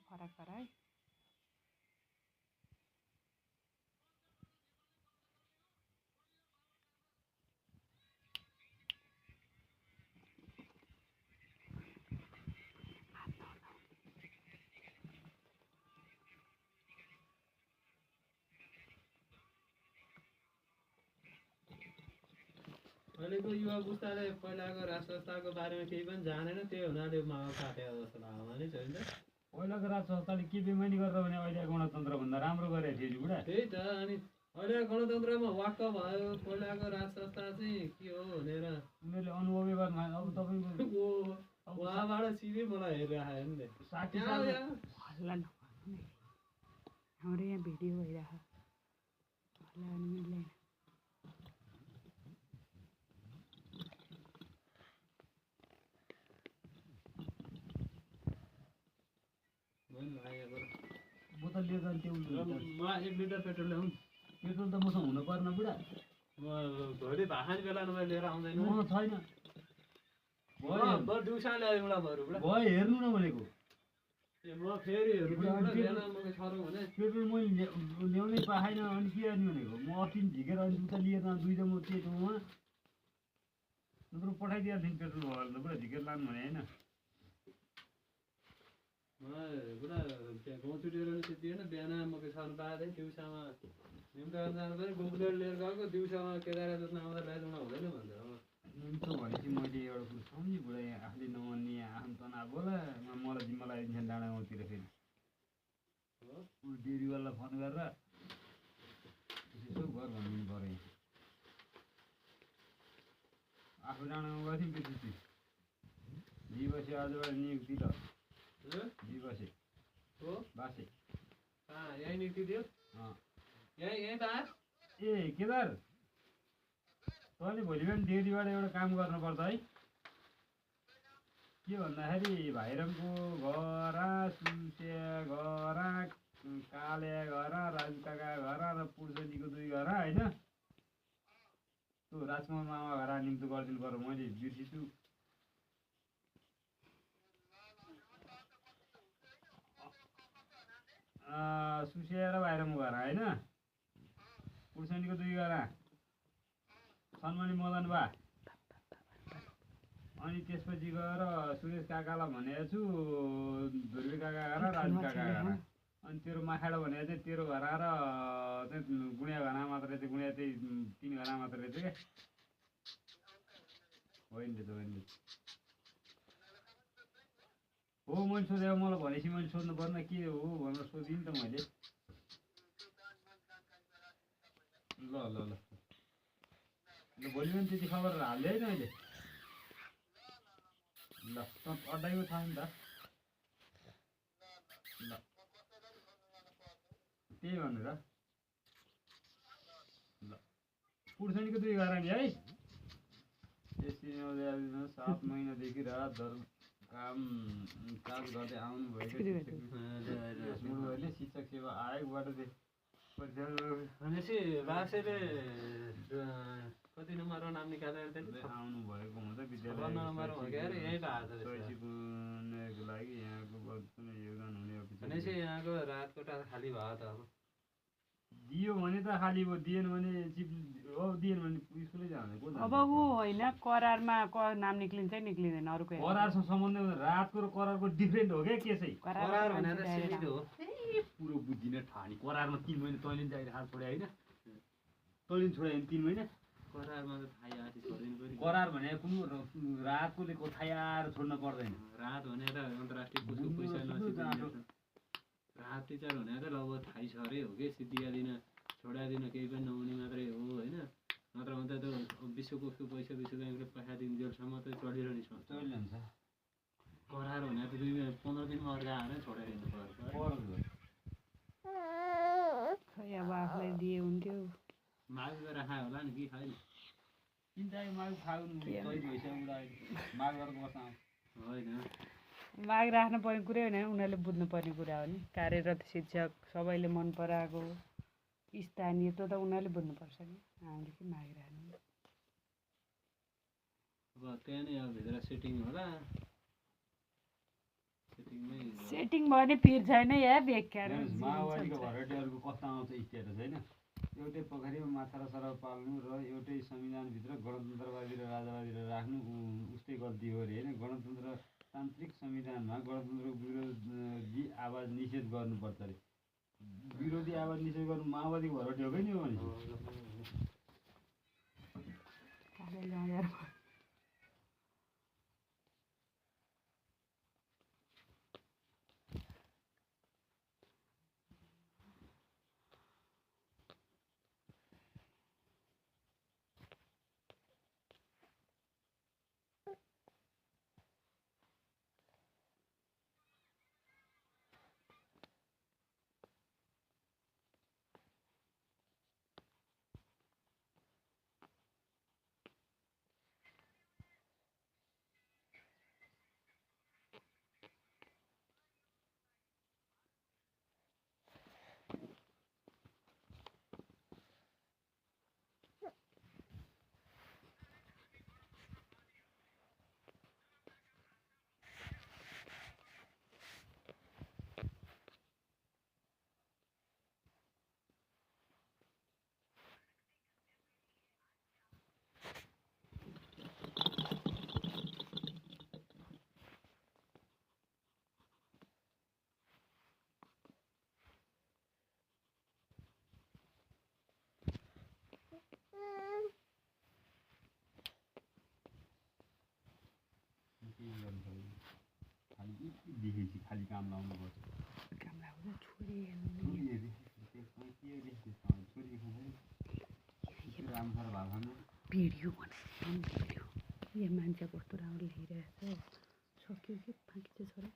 फरक छ है। अहिलेको युवा पुस्ताले पहिलाको राज संस्थाको बारेमा केही पनि जानेन, त्यही हुनाले मामा फाटेको जस्तो लाग्यो नि छैन। पहिलाको राज संस्थाले के बेमानी गर्दा भने अहिलेको गणतन्त्रभन्दा राम्रो गरेको थियो नि बुढा। त्यही त, अनि अहिलेको गणतन्त्रमा वाक्क भयो। पहिलाको राज संस्था चाहिँ के हो भनेर उनीहरूले अनुभवै गर्न अब तपाईँको उहाँबाट सिधै मलाई हेरिरहेको नि। 60 साल हल्ला नगर्नु नि, हाम्रो यहाँ भिडियो भइरहेको हल्ला गर्नु मिल्दैन। बोतल लिएर जाने त्यो 1 लिटर पेट्रोल ल्याउनु। पेट्रोल त मसँग हुनु पर्न बुढा। भोलि भाखाने बेला नभए लिएर आउँदैन। छैन दिउँसो ल्यायो एउटा भएर बुढा भयो हेर्नु न भनेको। म फेरि हेर्नु भने पेट्रोल मैले ल्याउनै पाएन अनि के गर्ने भनेको। म अस्ति झिकेर अनि उता लिएर दुईजना म त्यहीमा नत्र पठाइदिएको थिएँ पेट्रोल भयो भने त पुरा झिकेर लानु भने होइन। पुरा गाउँचुटेर पनि सिद्धिएन। बिहान मकै छर्नु पाएको थिएँ, दिउँसोमा निम्ता जानु पऱ्यो। गोब्रेर लिएर गएको, दिउँसोमा केदार जोत्न आउँदा ल्याइदिउन हुँदैन भन्छ। निम्तो भनेपछि मैले एउटा कुरो सम्झी बुढा, यहाँ आफूले नमान्ने यहाँ आफ्नो तनाव होला मलाई जिम्मा लगाइदिन्छ डाँडा गाउँतिर। फेरि डेरीवाला फोन गरेर यसो गर भनिदिनु पऱ्यो। आफू डाँडा गाउँ गएको थिएँ बिर्सिछु। जी बसे आजबाट नियुक्ति ल जी बसे हो बासे यहीँ नियुक्ति दियो। यहीँ त ए केदार तैँले भोलि बिहान डेरीबाट एउटा काम गर्नुपर्छ है। के भन्दाखेरि भाइरमको घर, सुसिया घर, काले घर, राजु काका घर र पुर्सनीको 2 घर होइन। त्यो राजकुमार मामा घर निम्तो गरिदिनु पर्यो। मैले बिर्सिछु। सुसिया र भाइरमको घर होइन, पुर्सनीको 2 घर, सन्मनी मदन बा। अनि त्यसपछि गएर सुरेश काकालाई भनेको छु धुर्वे काका घर, राजु काका घर। अनि तेरो माखाडा भनेको चाहिँ तेरो घर र गुडिया घर मात्रै थियो। गुडिया चाहिँ 3 घर मात्रै थियो क्या। होइन त होइन हो। मैले सोधेको मलाई भनेपछि मैले सोध्नु पर्ने के हो भनेर सोधिनँ नि त मैले। ल ल ल भोलि बिहान त्यति खबर हाल्दै होइन अहिले। ल त अड्डाइको छ नि त। ल त्यही भनेर ल पुर्सनीको 2 घर नि है। त्यसरी 7 महिनादेखि रातभर काज गर्दै आउनु भएको शिक्षक सेवा आयोगबाट भनेपछि बासेले कति नम्बर नाम निकालेर आउनु भएको हुन्छ। विद्यालय यहीँको लागि यहाँको योगदान हुने भनेपछि यहाँको रातकोटा खाली भयो त। अब दियो भने त खाली भयो, दिएन भने दिएन भने स्कुलै जाने। अब ऊ होइन करारमा नाम निक्लिन्छ निक्लिँदैन अरूको। करारसँग सम्बन्ध रातको र करारको डिफ्रेन्ट हो क्या के चाहिँ। करार भनेर सीमित हो। पुरो बुझिन ठानी। करारमा 3 महिना तैँले जाएर हात छोड्यो होइन। तैँले छोड्यो भने 3 महिना। करारमा त थाहै आएपछि छोड्दिनु पऱ्यो। करार भनेको कुन रातकोले थायाएर छोड्न पर्दैन। रात भनेर अन्तर्राष्ट्रिय पुसको पैसा नसिद्धिन्छ। रात टिचर भनेर त लगभग थाहै छ अरे हो कि सिद्धिदिन छोडादिन केही पनि नहुने मात्रै हो होइन। नत्र भने त त्यो विश्वकोषको पैसा विश्व ब्याङ्कले पैसा दिन्जेलसम्म त चलिरहने छ। चलिरहन्छ। करार भनेर त 15 दिनमा अर्का आएर छोडाइदिनु पर्छ। खै अब आफूलाई दिए हुन्थ्यो। माग गरेर खायो होला नि कि खायो चिन्ताको माग खाउनु माग गरेर बस्न होइन। माग राख्नु पर्ने कुरै होइन, उनीहरूले बुझ्नु पर्ने कुरा हो नि। कार्यरत शिक्षक सबैले मन पराएको स्थानीय त्यो त उनीहरूले बुझ्नुपर्छ नि। हामीले के माग राख्नु। अब त्यहाँ नै अब भित्र सेटिङ होला। सेटिङमै मिटिङ भयो भने पिर छैन या बेकार हेर्नुहोस्, माओवादीको भरटीहरूको कस्तो आउँछ स्टेटस होइन, एउटै पोखरीमा माछा र सरह पाल्नु र एउटै संविधानभित्र गणतन्त्रवादी र राजावादी राख्नु उस्तै गल्ती हो अरे होइन। गणतन्त्रतान्त्रिक संविधानमा गणतन्त्रको विरोधी आवाज निषेध गर्नुपर्छ अरे। विरोधी आवाज निषेध गर्नु माओवादीको भरटी हो कि नि हो भनेपछि देखेपछि खालि काम लाउनु पर्छ। छोरी राम्रोसँग भएको छैन। भिडियो बनाएर भिडियो यो मान्छे कस्तो राम्रो लेखिरहेछ सक्यो कि फाँकी चाहिँ छोरा